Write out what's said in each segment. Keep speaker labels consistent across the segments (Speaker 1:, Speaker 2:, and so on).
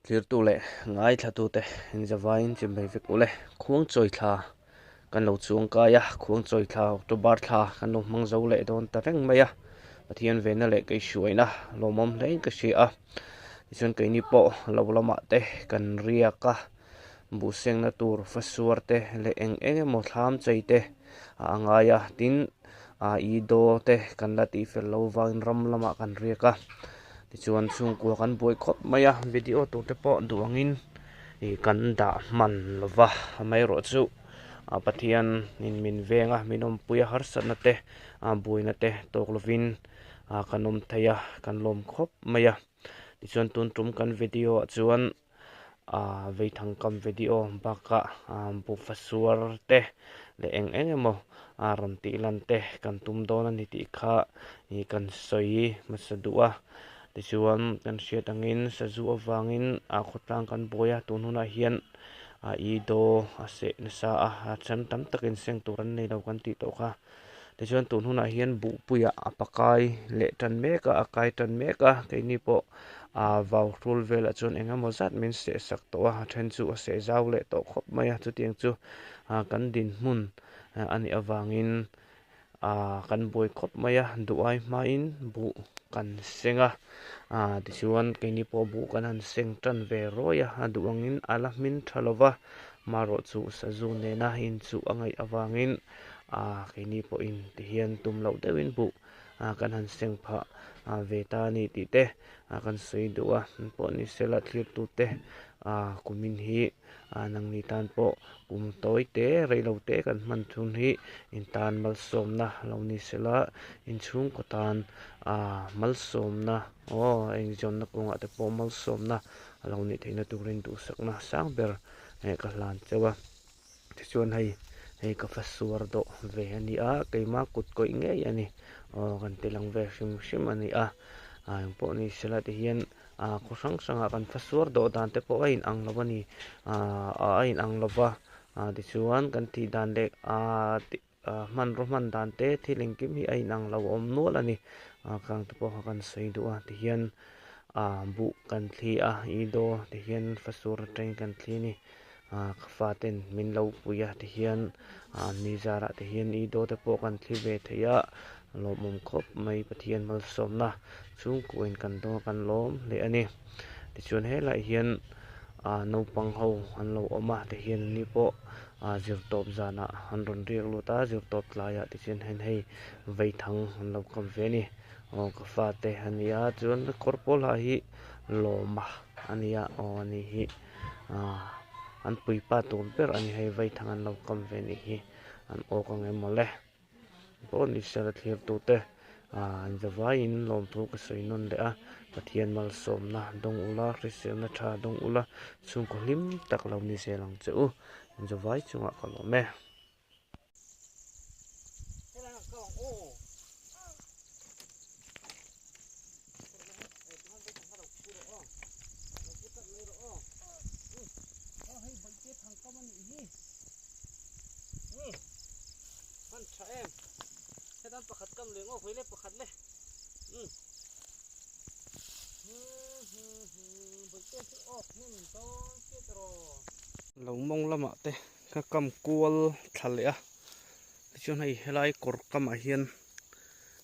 Speaker 1: Thlirtu leh ngaithlatute inzavaiin chimrei vek ule. Khuangchawi thla kan lo chuang kai a, Khuangchawi thla October thla kan lo hmang zo leh dawn ta reng mai a. Pathian venna leh kaihhruaina lawmawm hlein ka hria a. Tichuan keini pawh lo lamah te kan riak a, buhsengna tur fasuar te leh eng eng emaw thlam chei te a ngai a. Tin, Ido te kan la tihfel lo vangin ram lamah kan riak a, tichuan chhungkua kan buai khawp mai a, video tur te pawh duh angin ih kan dah hman lo va, amaherawhchu Pathian in min veng a, min awmpui a, harsatna te buaina te tawk lovin kan awm thei a, kan lawm khawp mai a, tichuan tun tum kan video ah chuan. Ahh veithangkam video bakah ahh buhfa suar te leh eng eng emaw a rawn tih lan te kan tum dawn a ni tih kha ih kan sawi hmasa duh a tichuan kan hriat angin sazu avangin ah khawtlang kan buai a tun hunah hian ah i daw a seh nasa a a then tam takin seng tur an nei lo kan tih tawh kha tichuan tun hunah hian buhpuiah a pakai leh tan mek a a kai tan mek a keini pawh ah vau hrul velah chuan eng emaw zat min seh sak tawh a a then chu a seh zau leh tawh khawp mai a chutiang chu ah kan dinhmun a nih avangin ah kan buai khawp mai a duh ai hmain buh kan seng a ah tichuan keini pawh buh kan han seng tan ve rawi a a duh angin a la hmin tha lo va marawhchu sazu nena inchuh a ngaih avangin ah keini pawhin tihian tum loh deuhin buh ah kan han seng phah ah ve ta a ni tih te ah kan sawi duh a pawh ni se la thlir tu te ah kumin hi ah nangni tan pawh kum tawi te rei lo te kan hman thun hi in tan malsawmna lo ni se la inchhungkaw tan ah malsawmna aw engzawnna kawngah te pawh malsawmna a lo nih theihna turin duhsakna sang ber eh ka hlan chauh a. Tichuan hei hei ka fa suar dawh ve a ni a keima kut kawih ngei a ni aw kan ti lang ve hrim hrim a ni a ah engpawh ni sela ti hian ah khaw hrang hrangah kan fa suar dawh dan te pawh a inang lo a ni ah a inang lo va ah tichuan kan tih dan leh ah tih ah hmanraw hman dan te thil engkim hi a inang lo a awm nual a ni ah khang te pawh kha kan sawi duh a tihian ah buh kan thli a i daw tihian fa sur atangin kan thli a ni. Ah ka faten min lo pui a tihian ah ni zarah te hian i daw te pawh kan thli ve thei a lawmawm khawp mai Pathian malsawmna chhungkuain kan dawn a kan lawm hle a ni tichuan helaiah hian ah naupang ho an lo awm a tihian an ni pawh ah zirtawp zanah an rawn riak lut a zirtawp tlaiah tichuan hian hei vaithang an lo kap ve a ni aw ka fate a ni a chuan kawr pawl ha hi lawma a ni a aw a ni hi. Ahh an puipa tur ber a ni hei vaithang an lo kam ve nih hi an awk ang em mawle pawh ni sela thlir tute ahh an zavaiin lawmthu ka sawi nawn leh a Pathian malsawmna dawng ula hriselna tha dawng ula chhungkaw hlim tak lo ni zel ang che u zavai chungah ka lawm e.
Speaker 2: Lo mawng lamah te ka kam kual thla leh a tichuan hei helai kawr kamah hian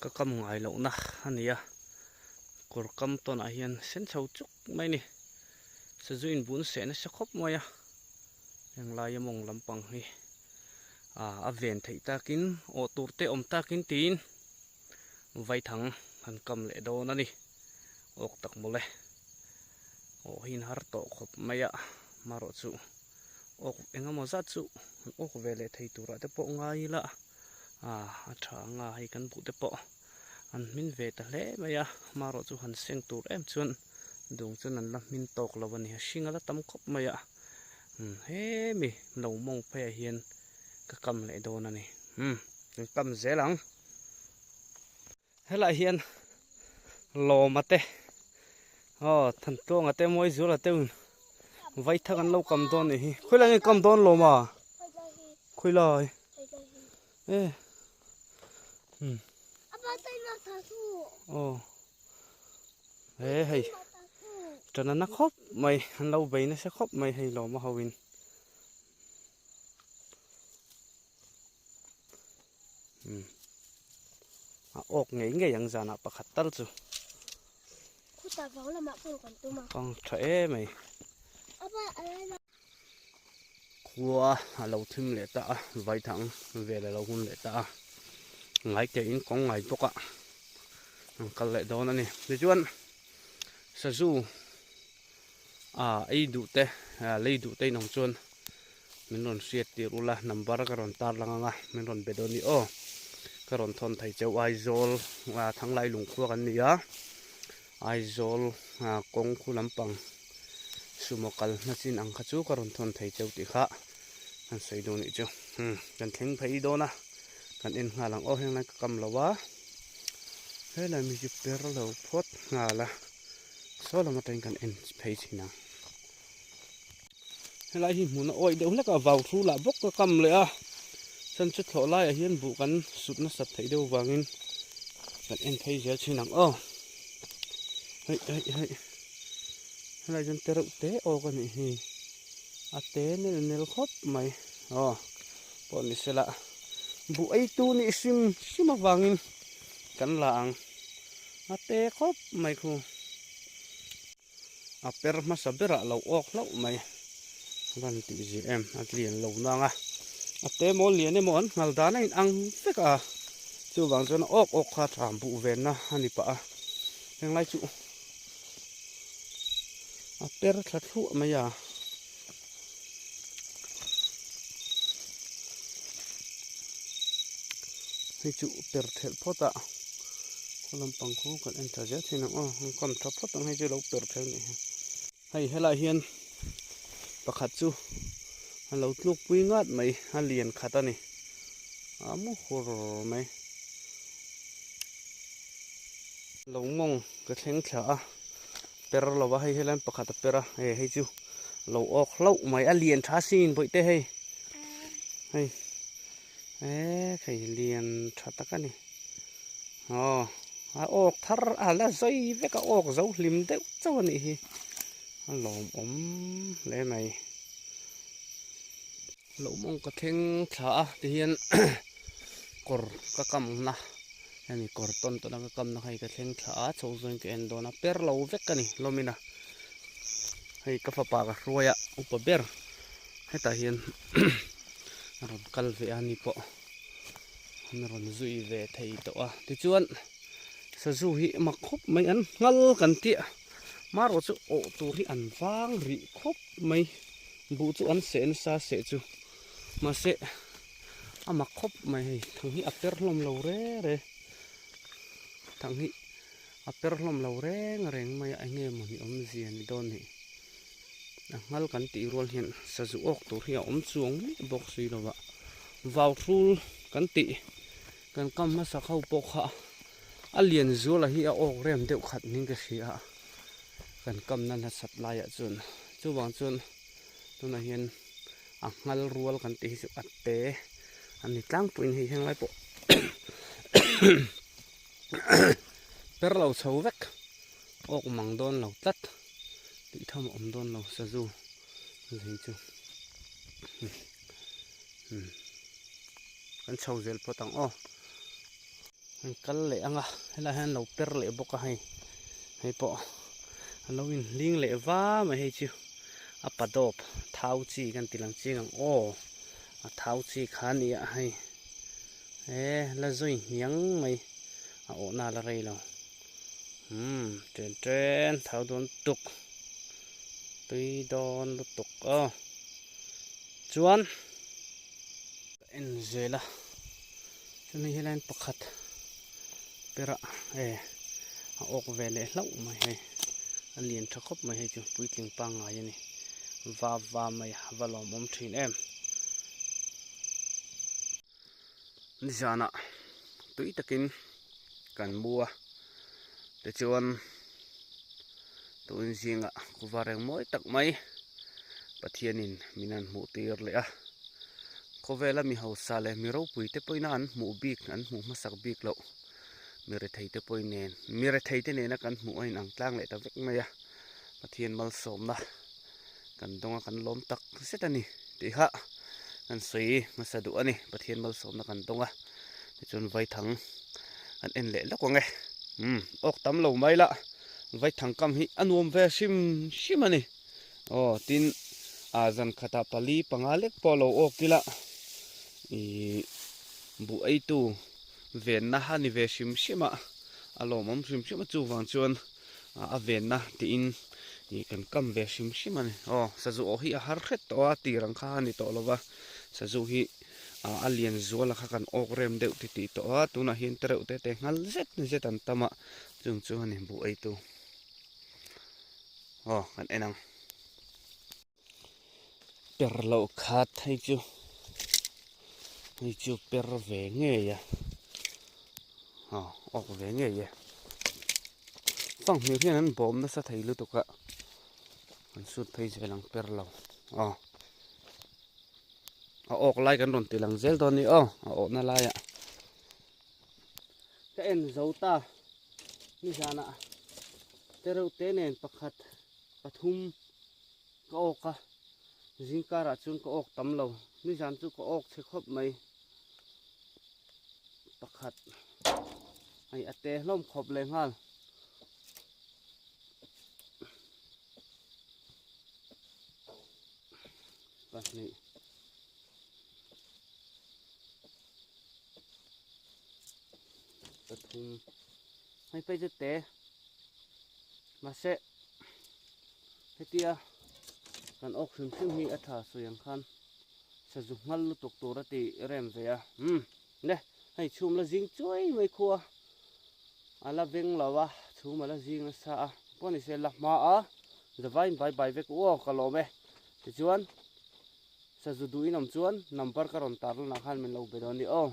Speaker 2: ka kam ngai lohna a ni a kawr kam tawnah hian sen chho chuk mai a ni sazu in bun seh nasa khawp mai a henglai a mawng lampang hi ah a ven theih takin awh tur te awm takin tiin vaithang han kam leh dawn a ni awk tak mawle awh hi in har tawh khawp mai a marawh chu. Awk eng emaw zat chu an awk ve leh thei turah te pawh ngai ila ah a tha ang a hei kan buh te pawh an hmin ve ta hle mai a amaherawh chu han seng tur em chuan dung chuan an la hmin tawk lo a ni a hring a la tam khawp mai a umm hemi lo mawng pheiah hian ka kam leh dawn a ni umm kan kam zel ang. Helaiah hian lawma te aw Thantluanga te Mawizuala te un vaithak an lo kam dawn nih hi khawilai nge kam dawn lawma khawilai e um aw he hei Ṭan a na khawp mai, an lo bei nasa khawp mai hei lawm a ho in. Umm a awk ngei ngei ang zanah pakhat tal chu.
Speaker 3: Khutah vang lamah pawh kan tum a.
Speaker 2: Kawng tha em mai. Khua a lo thim leh ta a, vaithang vel a lo hun leh ta a. Ngaitein kawng ngai bawk a, an kal leh dawn a ni. Tichuan sazu ah ei duh te lei duh te in awm chuan min rawn hriat tir ula number ka rawn tar lang ang a min rawn be dawn ni aw ka rawn thawn thei cheu Aizawl ah Thanglai lungkhua kan ni a Aizawl ah kawng khu lampang sumo kal hna chin ang kha chu ka rawn thawn thei cheu tih kha kan sawi dawn nih chu umm kan thleng phei dawn a kan en nghal ang aw heng lai ka kam lo a helai mi chu per lo phawt nghal a saw lam atangin kan en phei thin ang. Helai hi hmun a awih deuh hlek a, vau thu lah bawk ka kam leh a, chhan chu thlawh laiah hian buh kan sut nasat theih deuh vangin kan en phei zel thin ang aw. Hei hei hei helai chuan te reuh te awk a nih hi, a te nel nel khawp mai aw pawh ni sela buh ei tu nih hrim hrim avangin kan la ang a te khawp mai khu. A per hmasa berah lo awk hlauh mai a van tih zia em a lian lo nang a a te maw lian emaw an nghal dan a in ang vek a chuvang chuan a awk awk kha tha buh venna a ni pah a henglai chu a per thla thluah mai a. Hei chu per thelh phawt a khaw lampang khu kan en tha zel thin ang aw an kam tha phawt ang hei chu lo per thelh a nih hi hei helaiah hian pakhat chu a lo tluk pui ngat mai a lian khat a ni a mu hur mai lo mawng ka thleng thla a. Per lo va hei helai pakhat a per a e hei chu lo awk hlauh mai a lian tha sin bawihte hei hei e hei lian tha tak a ni aw a awk thar a la zai vek a awk zo hlim deuh chauh a nih hi a lawmawm hle mai lo mawng ka thleng thla a tihian kawr ka kam na. Hemi kawr tawn tawn a ka kamna kha hei ka thleng thla a chho zawng ka en dawn a per lo vek a ni hlawmin a hei ka fapa ka hruai a upa ber hetah hian a rawn kal ve a ni pawh an rawn zui ve thei tawh a tichuan sazu hi mak khawp mai an nghal kan tih a marawh chu awh tur hi an vang rih khawp mai buh chu an seh nasa seh chu mahse. A mak khawp mai hei thang hi a per hlawm lo reng reng thang hi a per hlawm lo reng reng mai a eng nge maw ni awmzia ni dawn ni a nghal kan tih rual hian sazu awk tur hi a awm chuang miah bawk si lo a vau hrul kan tih kan kam hmasa ho pawh kha a lian zuala hi a awk rem deuh khat niin ka hria a kan kamna nasat laiah chuan chuvang chuan tunah hian. A nghal rual kan tih hi chu a te a ni tlangpuiin hei heng lai pawh per lo chho vek awk mang dawn lo tlat tih tham a awm dawn lo sazu zing chu kan chho zel phawt ang aw an kal leh ang a helai hian an lo per leh bawk a hei hei pawh an lo inhling leh va mai hei chu a pa dawp thau chi kan ti lang chiang ang aw a thau chi kha a ni a hei e la zui hniang mai a awhna la rei lo umm chen chen thau dawn tuk tui dawn lutuk aw chuan ka en zel a. Chumi hi line pakhat perah e a awk ve leh hlauh mai hei a lian tha khawp mai hei chu puitling pangngai a ni va va mai a va lawmawm thin em nizanah tui takin kan mu a tichuan tun zingah kuva reng mawi tak mai Pathianin min han hmuh tir leh a. Khawvela mi hausa leh mi ropui te pawhin an hmuh bik an hmuh hmasak bik loh mi rethei te pawhin nen mi rethei te nena kan hmuh a inang tlang leh ta vek mai a.
Speaker 1: Pathian malsawmna kan dawng a kan lawm tak zet a ni tih kha kan sawi hmasa duh a ni. Pathian malsawmna kan dawng a tichuan vaithang kan en leh lawk ang e. Umm awk tam lo mai la vaithang kam hi a nuam ve hrim hrim a ni. Aw tin ah zan khatah pali panga lek pawh lo awk ila ih buh eitu venna a ni ve hrim hrim a a lawmawm hrim hrim a chuvang chuan a venna tiin ih kan kam ve hrim hrim a ni. Aw sazu awh hi a har hret tawh a tir ang kha a ni tawh lova sazu hi ah a lian zual a kha kan awk rem deuh ti tih tawh a tunah hian tereuh te te nghal zet zet an tam a chung chu a ni buh eitu. Aw kan en ang. Per loh khat hei chu hei chu per ve ngei a aw awk ve ngei e fanghmir hian an bawm nasa thei lutuk a an sut phei zel ang per lo aw a awk lai kan rawn ti lang zel dawn a ni aw a awhna laiah
Speaker 2: ka en zo ta nizanah tereuh te nen pakhat pathum ka awk a zingkarah chuan ka awk tam lo nizan chu ka awk chhe khawp mai pakhat hei a te hlawm khawp leh nghal. Pahnih. Pathum hei phei chu te mahse hetia kan awk hrim hrim hi a tha sawi ang khan sazu nghal lutuk tur a ti rem ve a umm le hei chhum la zing chuai mai khua a la veng lo a chhum a la zing nasa a pawh ni se la hma a zavain bai bai vek u aw ka lawm e tichuan. Sazu duh in awm chuan number ka rawn tar lanah khan min lo be dawn a ni aw.